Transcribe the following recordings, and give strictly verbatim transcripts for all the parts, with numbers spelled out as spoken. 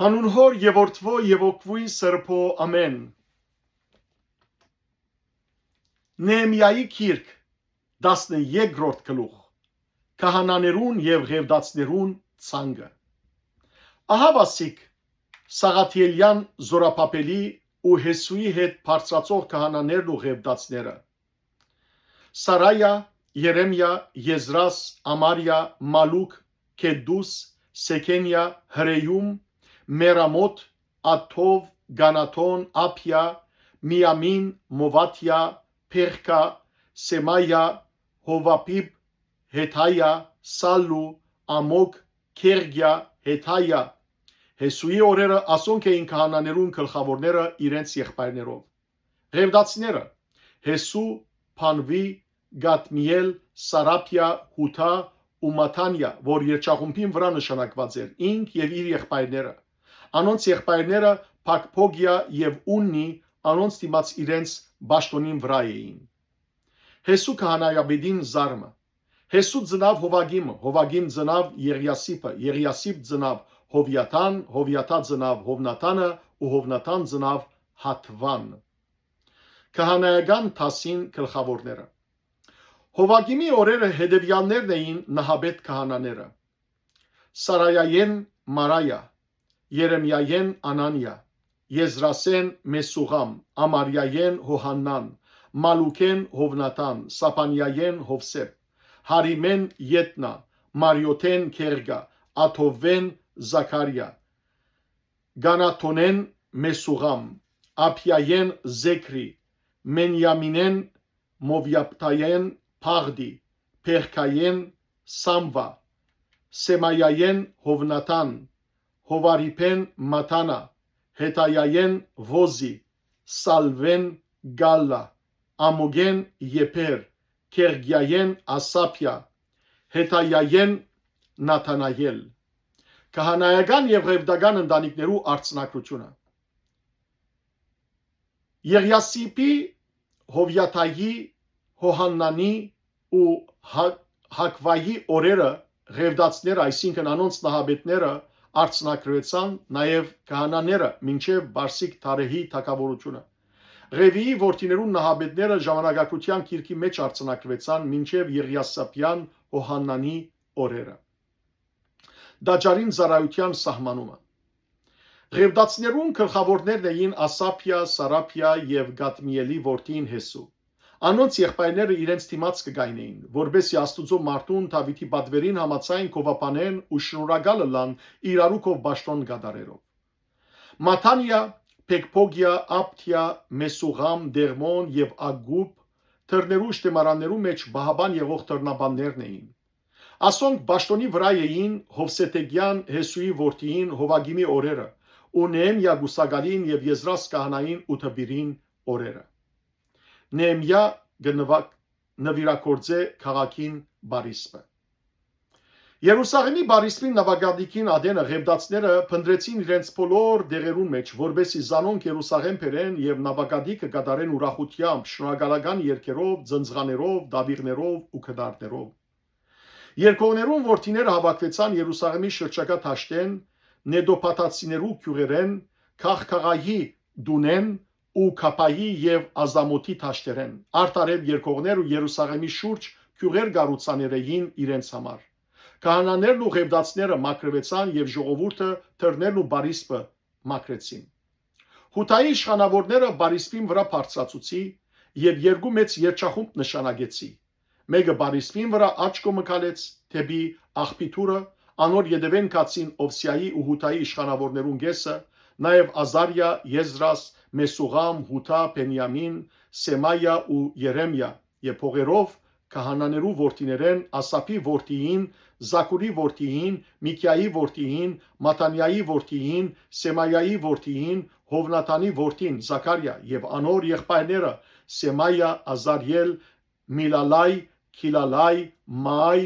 Հանուն Հօր եւ Որդւոյ եւ Հոգւոյն Սրբոյ, ամէն։ Նեեմիայի գիրք, տասներկրորդ գլուխ, քահանաներուն եւ ղեւտացիներուն ցանկը։ Ահա ասիկ Սաղաթիելեան Զորաբաբելի ու Յեսուի հետ բարձրացող քահանաներն ու ղեւտացիները. Սարայա, Երեմիա, Եզրաս, Ամարիա, Մալուք, Քեդդուս, Սեքենիա, Հրեում, Մերամոթ, Աթով, Գանաթոն, Աբիա, Միամին, Մովաթիա, Փեղքա, Սեմայա, Հովապիբ, Հեթայա, Սալլու, Ամոք, Քերգիա, Հեթայա։ Յեսուի օրերը ասոնք էին քահանաներուն գլխաւորները իրենց եղբայրներով։ Ղեւտացիները՝ Յեսու, Փանուի, Գատմիել, Սարապիա, Յուդա ու Մաթանիա, որ երգչախումբին վրայ նշանակուած էր, ինք եւ իր եղբայրները։ Անոնց եղբայրները՝ Փակփոգիա եւ Ուննի, անոնց դիմաց իրենց պաշտօնին վրայ էին։ Յեսու քահանայապետին զարմը։ Յեսու ծնաւ Հովակիմը, Հովակիմ ծնաւ Եղիասիպը, Եղիասիպ ծնաւ Հովիաթան, Հովիաթա ծնաւ Հովնաթանը ու Հովնաթան ծնաւ Հաթվան։ Քահանայական դասին գլխաւորները։ Հովակիմի օրերը հետեւեալներն էին նահապետ քահանաները. Սարայայէն Մարայա, Երեմիայէն Անանիա, Եզրասէն Մեսուղամ, Ամարիայէն Յովհաննան, Մալուքէն Հովնաթան, Սապանիայէն Յովսէփ, Հարիմէն Ետնա, Մարիոթէն Քերգա, Աթովէն Զաքարիա, Գանաթոնէն Մեսուղամ, Աբիայէն Զեքրի, Մենիամինէն Մովիաբթայէն Փաղդի, Փեղքայէն Սամվա, Սեմայայէն Հովնաթան, Հովարիբէն Մաթանա, Հեթայայէն Ոզի, Սալվէն Գալլա, Ամոգէն Եփեր, Քերգիայէն Ասապիա, Հեթայայէն Նաթանայել։ Քահանայական եւ ղեւտական ընտանիքներու արձանագրութիւնը։ Եղիասիպի, Հովիաթայի, Յովհաննանի ու Հա-, Հակվայի օրերը ղեւտացիները, այսինքն անոնց նահապետները, արձանագրուեցան, նաեւ քահանաները, մինչեւ Պարսիկ Դարեհի թագաւորութիւնը։ Ղեւիի որդիներուն նահապետները ժամանակագրութեան գիրքի մէջ արձանագրուեցան մինչեւ Եղիասապեան Յովհաննանի օրերը։ Տաճարին ծառայութեան սահմանումը։ Ղեւտացիներուն գլխաւորներն էին Ասապիա, Սարապիա եւ Գատմիելի որդին Յեսու։ Անոնց եղբայրները իրենց դիմաց կը գայնէին, որպէս զի Աստուծոյ մարդուն Դաւիթի պատուէրին համաձայն գովաբանեն ու շնորհակալ ըլլան իրարու քով պաշտօն կատարելով։ Մաթանիա, Փեքփոգիա, Աբդիա, Մեսուղամ, Դերմոն եւ Ագուբ դռներու շտեմարաններու մէջ պահապան եղող դռնաբաններն էին։ Ասոնք պաշտօնի վրայ էին Յովսեդեկեան Յեսուի որդիին Յովակիմի օրերը ու Նեեմիա կուսակալին եւ Եզրաս քահանային ու դպիրին օրերը։ Նեեմիա կը նվա-, նուիրագործէ քաղաքին պարիսպը։ Երուսաղէմի պարիսպին նաւագատիքին ատենը ղեւտացիները փնտռեցին իրենց բոլոր դեղերուն մէջ, որպէս զի զանոնք Երուսաղէմ բերեն եւ նաւագատիքը կատարեն ուրախութեամբ, շնորհակալական երգերով, ծնծղաներով, դաւիղներով ու գդարներով։ Երկողներուն որդիները հաւաքուեցան Երուսաղէմի շրջակայ դաշտէն, Նետոփաթացիներու գիւղերէն, Քաղքաղայի տունէն ու Քափայի եւ Ազամոթի դաշտերէն։ Արդարեւ երկողներ ու Երուսաղէմի շուրջ գիւղեր կառուցաներէին իրենց համար։ Քահանաներն ու ղեւտացիները մաքրուեցան եւ ժողովուրդը դռներն ու պարիսպը մաքրեցին։ Յուդայի իշխանաւորները պարիսպին վրայ բարձրացուցի եւ երկու մեծ երգչախումբ նշանակեցի։ Մէկը պարիսպին վրայ աջ կողմը քալեց դէպի աղբի դուռը, անոր ետեւէն գացին Օվսիայի ու Յուդայի իշխանաւորներուն կէսը, նաեւ Ազարիա, Եզրաս, Մեսուղամ, Յուդա, Բենիամին, Սեմայա ու Երեմիա, եւ փողերով քահանաներու որդիներէն Ասափի որդիին, Զաքուրի որդիին, Միքիայի որդիին, Մաթանիայի որդիին, Սեմայայի որդիին, Հովնաթանի որդին Զաքարիա եւ անոր եղբայրները Սեմայա, Ազարիել, Միլալայ, Քիլալայ, Մայ,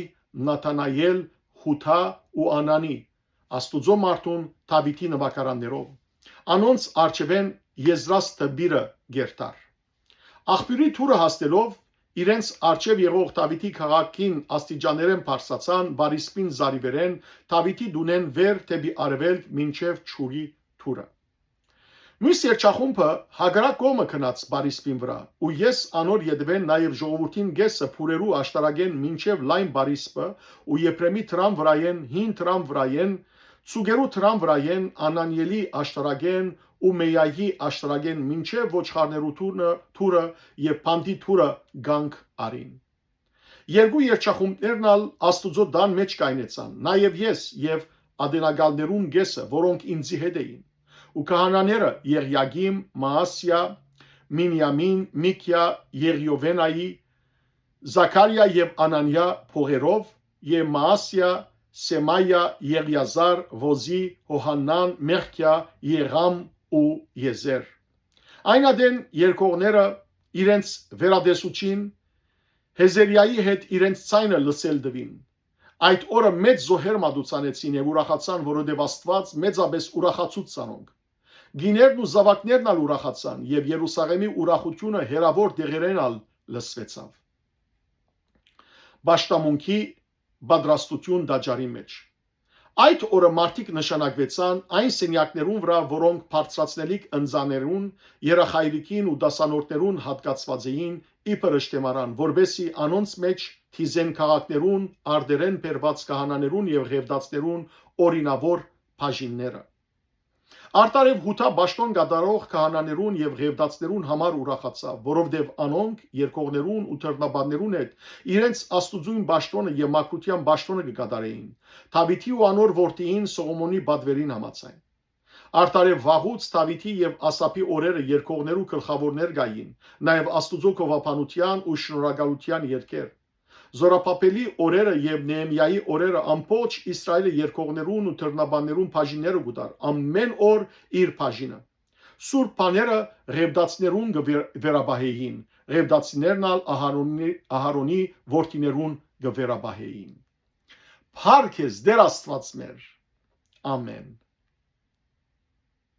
Նաթանայել, Յուդա ու Անանի, Աստուծոյ մարդուն Դաւիթի նուագարաններով։ Անոնց առջեւէն Եզրաս դպիրը կ'երթար։ Աղբիւրի դուռը հասնելով, իրենց առջեւ եղող Դաւիթի քաղաքին աստիճաներէն բարձրացան Պարիսպին զարիվերէն, Դաւիթի տունէն վեր դէպի արեւելք մինչեւ ջուրի դուռը։ Միւս երգչախումբը հակառակ կողմը գնաց Պարիսպին վրայ, ու ես անոր ետեւէն նաեւ ժողովուրդին կէսը Փուրերու աշտարակէն մինչեւ լայն Պարիսպը ու Եփրեմի դրան վրայէն, հին դրան վրայէն, Ցուկերու դրան վրայէն, Անանիելի աշտարակէն ու Մեյայի աշտարակէն մինչեւ ոչխարներու դուռը, դուռը եւ բանտի դուռը կանգ առին։ Երկու երգչախումբներն ալ Աստուծոյ տան մէջ կայնեցան, նաեւ ես եւ ատենակալներուն կէսը, որոնք ինծի հետ էին, ու քահանաները՝ Եղիակիմ, Մաասիա, Մինիամին, Միքիա, Եղիովենայի, Զաքարիա եւ Անանիա փողերով, եւ Մաասիա, Սեմայա, Եղիազար, Ոզի, Յովհաննան, Մեղքիա, Եղամ ու Եզեր։ Այն ատեն երկողները իրենց վերատեսուչին Հեզերիայի հետ իրենց ձայնը լսել տուին։ Այդ օրը մեծ զոհեր մատուցանեցին եւ ուրախացան, որովհետեւ Աստուած մեծապէս ուրախացուց զանոնք։ Կիներն ու զաւակներն ալ ուրախացան եւ Երուսաղէմի ուրախութիւնը հեռաւոր տեղերէն ալ լսուեցաւ։ Պաշտամունքի պատրաստութիւն տաճարի մէջ։ Այդ օրը մարդիկ նշանակուեցան այն սենեակներուն վրայ, որոնք բարձրացնելիք ընծաներուն, երախայրիկին ու դասանորդներուն յատկացուած էին, իբր ըշտեմարան, որպէսզի անոնց մէջ դիզեն քաղաքներուն արտերէն բերուած քահանաներուն եւ ղեւտացիներուն օրինաւոր բաժինները։ Արդարեւ Յուդա պաշտօն կատարող քահանաներուն եւ ղեւտացիներուն համար ուրախացաւ, որովհետեւ անոնք երկողներուն ու թռնապաններուն հետ իրենց Աստուծոյն պաշտօնը եւ մաքրութեան պաշտօնը կը կատարէին, Դաւիթի ու անոր որդիին Սողոմոնի պատուերին համաձայն։ Արդարեւ վաղուց Դաւիթի եւ Ասափի օրերը երկողներու գլխաւորներ կային, նաեւ Աստուծոյ գովաբանութեան ու շնորհակալութեան երգեր։ Զորաբաբելի օրերը եւ Նեեմիայի օրերը ամբողջ Իսրայէլը երկողներուն ու թռնապաններուն բաժինները կու տար, ամէն օր իր բաժինը։ Սուրբ բաները ղեւտացիներուն կը վեր-, վերապահէին, ղեւտացիներն ալ Ահարոնի, Ահարոնի որդիներուն կը վերապահէին։ Փառք ես, Տէր Աստուած մեր։ Ամէն։